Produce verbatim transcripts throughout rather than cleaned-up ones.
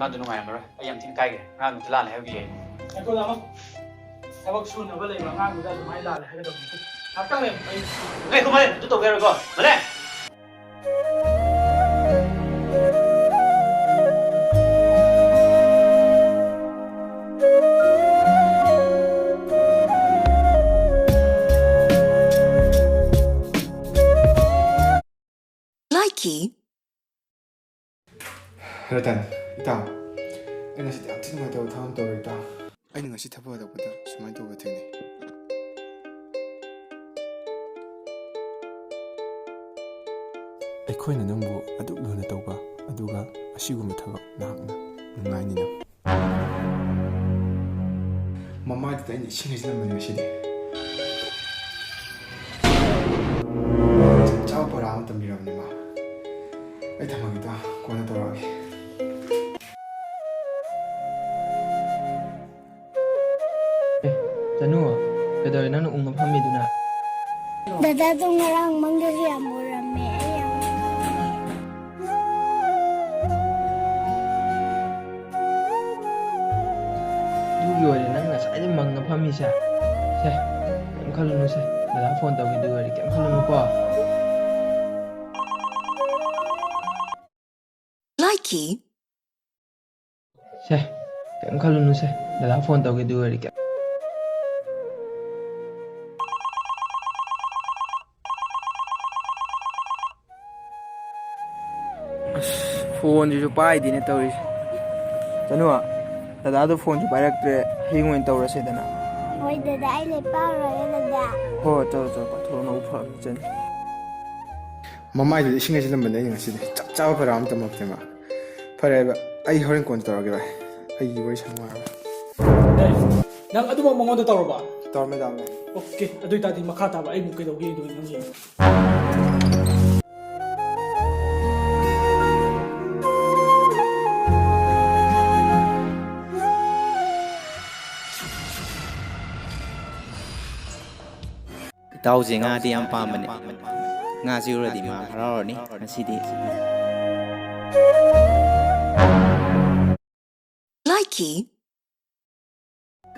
ꯑꯗꯨ ꯅꯨꯡꯉꯥꯏꯔꯝꯃꯔꯣꯏ꯫ ꯑꯩ ꯌꯥꯝ ꯊꯤꯅ ꯏꯀꯥꯏꯈ꯭ꯔꯦ꯫ ꯑꯉꯥꯡꯗꯨꯗ ꯂꯥꯜꯂꯦ ꯍꯥꯏꯕꯒꯤ꯫ ꯉꯥꯏꯈꯣ, ꯂꯥꯛꯑꯣ꯫ ꯊꯕꯛ ꯁꯨꯅꯕ ꯂꯩꯕ ꯑꯉꯥꯡꯗꯨꯗ ꯑꯗꯨꯃꯥꯏꯅ ꯂꯥꯜꯂꯦ ꯍꯥꯏꯒꯗꯕꯅꯤ꯫ ꯉꯥꯏꯈꯣ, ꯃꯥꯂꯦꯝ, ꯑꯗꯨ ꯇꯧꯕ ꯌꯥꯔꯣꯏꯀꯣ꯫ ꯃꯥꯂꯦꯝ! ꯂꯥꯏꯀꯤ꯫ ꯔꯇꯟ, ꯏꯇꯥꯎ, ꯑꯩ ꯉꯁꯤꯗꯤ ꯌꯥꯝ ꯊꯤ ꯅꯨꯡꯉꯥꯏꯇꯕ ꯊꯕꯛ ꯑꯃ ꯇꯧꯔꯦ, ꯏꯇꯥꯎ꯫ ꯑꯩꯅ ꯉꯁꯤ ꯊꯕꯛ ꯍꯜꯂꯛꯄꯗ ꯁꯨꯃꯥꯏꯅ ꯇꯧꯕ ꯊꯦꯡꯅꯩ꯫ ꯑꯩꯈꯣꯏꯅ ꯅꯪꯕꯨ ꯑꯗꯨꯛ ꯂꯨꯅ ꯇꯧꯕ, ꯑꯗꯨꯒ ꯑꯁꯤꯒꯨꯝꯕ ꯊꯕꯛ ꯅꯍꯥꯛꯅ ꯅꯨꯡꯉꯥꯏꯅꯤ ꯅꯪ꯫ ꯃꯃꯥꯏꯗꯨꯗ ꯑꯩꯅ ꯏꯁꯤꯡ ꯍꯩꯖꯤꯜꯂꯝꯕꯅꯤ ꯉꯁꯤꯗꯤ꯫ ꯆꯞ ꯆꯥꯕ ꯄꯔꯥ ꯑꯃ ꯇꯝꯕꯤꯔꯕꯅꯤ ꯃꯥ꯫ ꯑꯩ ꯊꯝꯃꯒꯦ ꯏꯇꯥꯎ, ꯀꯣꯟꯅ ꯇꯧꯔꯛꯑꯒꯦ꯫ ꯑꯦ, ꯆꯅꯨ, ꯀꯩꯗꯧꯔꯦ ꯅꯪꯅ ꯎꯪꯉ ꯐꯝꯃꯤꯗꯨꯅ? ꯗꯗꯥꯗꯣ ꯉꯔꯥꯡ ꯃꯪꯗꯁꯨ ꯌꯥꯝ ꯎꯔꯝꯃꯦ꯫ ꯑꯩ ꯌꯥꯝ ꯑꯗꯨꯒꯤ ꯑꯣꯏꯔꯦ ꯅꯪ ꯉꯁꯥꯏꯗꯩ ꯃꯪꯉ ꯐꯝꯃꯤꯁꯦ꯫ ꯁꯦ, ꯀꯩꯝ ꯈꯜꯂꯨꯅꯨꯁꯦ꯫ ꯗꯗꯥ ꯐꯣꯟ ꯇꯧꯒꯦ ꯑꯗꯨ ꯑꯣꯏꯔꯗꯤ ꯀꯩꯝ ꯈꯜꯂꯨꯅꯨꯀꯣ꯫ ꯂꯥꯏꯀꯤ꯫ ꯁꯦ, ꯀꯩꯝ ꯈꯜꯂꯨꯅꯨꯁꯦ꯫ ꯗꯗꯥ ꯐꯣꯟ ꯇꯧꯒꯦ ꯑꯗꯨ ꯑꯣꯏꯔꯗꯤ ꯀꯩꯝ ꯑꯁ, ꯐꯣꯟꯁꯤꯁꯨ ꯄꯥꯏꯗꯦꯅꯦ ꯇꯧꯔꯤꯁꯦ꯫ ꯆꯅꯨ, ꯗꯗꯥꯗꯣ ꯐꯣꯟꯁꯨ ꯄꯥꯏꯔꯛꯇ꯭ꯔꯦ, ꯍꯌꯦꯡ ꯑꯣꯏꯅ ꯇꯧꯔꯁꯦꯗꯅ꯫ ꯍꯣꯏ ꯗꯗꯥ, ꯑꯩ ꯂꯥꯏꯔꯤꯛ ꯄꯥꯔꯨꯔꯒꯦ ꯗꯗꯥ꯫ ꯍꯣꯏ, ꯍꯣꯏ, ꯆꯠꯂꯣ, ꯆꯠꯂꯣ, ꯄꯥꯊꯣꯛꯑꯣ, ꯅꯕꯨꯛ ꯐꯕꯅꯤ, ꯆꯠꯂꯣ꯫ ꯃꯃꯥꯏꯗꯨꯗ ꯏꯁꯤꯡ ꯍꯩꯖꯤꯜꯂꯝꯕꯅꯦ ꯑꯩꯅ ꯉꯁꯤꯗꯤ꯫ ꯆꯞ ꯆꯥꯕ ꯄꯔꯥ ꯑꯃ ꯇꯝꯃꯛꯇꯦ ꯃꯥ꯫ ꯐꯔꯦꯕ, ꯑꯩ ꯍꯣꯔꯦꯟ ꯀꯣꯟ ꯇꯧꯔꯒꯦ ꯚꯥꯏ꯫ ꯑꯩꯒꯤ ꯋꯥꯔꯤ ꯁꯥꯟꯅꯕ ꯋꯥꯔꯕ꯫ ꯑꯦ, ꯅꯪ ꯑꯗꯨꯃꯛ ꯃꯉꯣꯟꯗ ꯇꯧꯔꯕ? ꯇꯧꯔꯝꯃꯦ, ꯇꯧꯔꯝꯃꯦ꯫ ꯑꯣꯀꯦ, ꯑꯗꯨ ꯑꯣꯏꯇꯥꯔꯗꯤ ꯃꯈꯥ ꯇꯥꯕ ꯑꯩ ꯑꯃꯨꯛ ꯀꯩꯗꯧꯒꯦ ꯌꯦꯡꯗꯣꯏꯅꯣ ꯅꯪ ꯌꯦꯡꯉꯣ꯫ ꯏꯇꯥꯎꯁꯦ ꯉꯥꯗꯤ ꯌꯥꯝ ꯄꯥꯝꯕꯅꯦ꯫ ꯉꯥꯁꯤ ꯎꯔꯗꯤ ꯃꯥ ꯍꯔꯥꯎꯔꯅꯤ ꯉꯁꯤꯗꯤ꯫ ꯂꯥꯏꯀꯤ꯫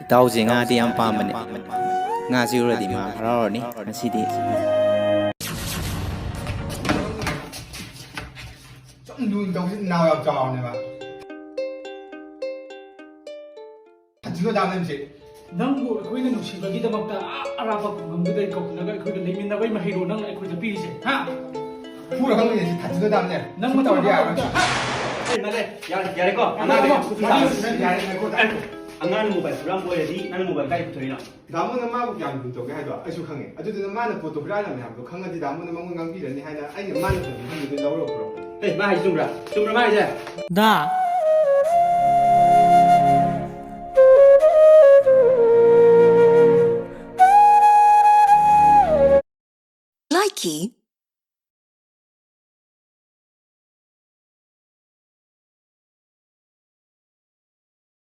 ꯏꯇꯥꯎꯁꯦ ꯉꯥꯗꯤ ꯌꯥꯝ ꯄꯥꯝꯕꯅꯦ꯫ ꯉꯥꯁꯤ ꯎꯔꯗꯤ ꯃꯥ ꯍꯔꯥꯎꯔꯅꯤ ꯉꯁꯤꯗꯤ꯫ ꯁꯨꯝ ꯂꯨꯅ ꯇꯧꯕꯁꯤ ꯅꯥꯎ ꯌꯥꯝ ꯆꯥꯎꯕꯅꯦꯕ꯫ ꯍꯟꯖꯤꯜꯂꯣ ꯗꯥ ꯃꯦꯝꯁꯦ꯫ ꯅꯪꯕꯨ ꯑꯩꯈꯣꯏꯅ ꯅꯨꯡꯁꯤꯕꯒꯤꯗꯃꯛꯇ ꯑꯥ ꯑꯔꯥꯞꯄ ꯈꯨꯡꯒꯪꯗꯨꯗ ꯀꯧꯈꯠꯂꯒ ꯑꯩꯈꯣꯏꯒ ꯂꯩꯃꯤꯟꯅꯕꯒꯤ ꯃꯍꯩꯔꯣ ꯅꯪꯅ ꯑꯩꯈꯣꯏꯗ ꯄꯤꯔꯤꯁꯦ, ꯍꯥ? ꯐꯨꯔ ꯈꯪꯒꯅꯤ ꯁꯤ ꯊꯥꯖꯤꯜꯂꯣ ꯗꯥꯝꯅꯦ꯫ ꯅꯪ ꯁꯤ ꯇꯧꯔꯗꯤ ꯌꯥꯔꯣꯏ꯫ ꯍꯥ? ꯑꯩ ꯃꯥꯜꯂꯦ꯫ ꯌꯥꯔꯦ, ꯌꯥꯔꯦꯀꯣ? ꯑꯉꯥꯡꯗꯣ ꯌꯥꯝ ꯐꯨꯕꯤ ꯇꯥꯔꯦ꯫ ꯌꯥꯔꯦ, ꯌꯥꯔꯦ, ꯉꯥꯏꯈꯣ, ꯉꯥꯏꯈꯣ꯫ ꯑꯉꯥꯡꯅ mobile ꯍꯨꯔꯥꯟꯕ ꯑꯣꯏꯔꯗꯤ ꯅꯪꯅ mobile ꯀꯥꯏ ꯄꯨꯊꯣꯛꯏꯅꯣ? ꯗꯥꯃꯣꯅ ꯃꯥꯕꯨ ꯀꯌꯥꯝ ꯂꯨꯅ ꯇꯧꯒꯦ ꯍꯥꯏꯗꯣ ꯑꯩꯁꯨ ꯈꯪꯉꯦ꯫ ꯑꯗꯨꯗꯨꯅ ꯃꯥꯅ ꯄꯣꯠꯇꯣ ꯍꯨꯔꯥꯜꯂꯝꯃꯦ ꯍꯥꯏꯕꯗꯣ ꯈꯪꯉꯗꯤ ꯗꯥꯃꯣꯅ ꯃꯉꯣꯟ ꯉꯥꯡꯕꯤꯔꯅꯤ ꯍꯥꯏꯅ ꯑꯩꯅ ꯃꯥꯅ ꯇꯧꯕ ꯃꯐꯝꯗꯨꯗ ꯂꯧꯔꯒ ꯄꯨꯔꯛꯄꯅꯤ꯫ ꯑꯦ, ꯃꯥ ꯍꯥꯏꯁꯦ ꯆꯨꯝꯕ꯭ꯔꯥ? ꯃꯥ ꯍꯥꯏꯁꯦ? ꯗꯥ꯫ ꯂꯥꯏꯀꯤ꯫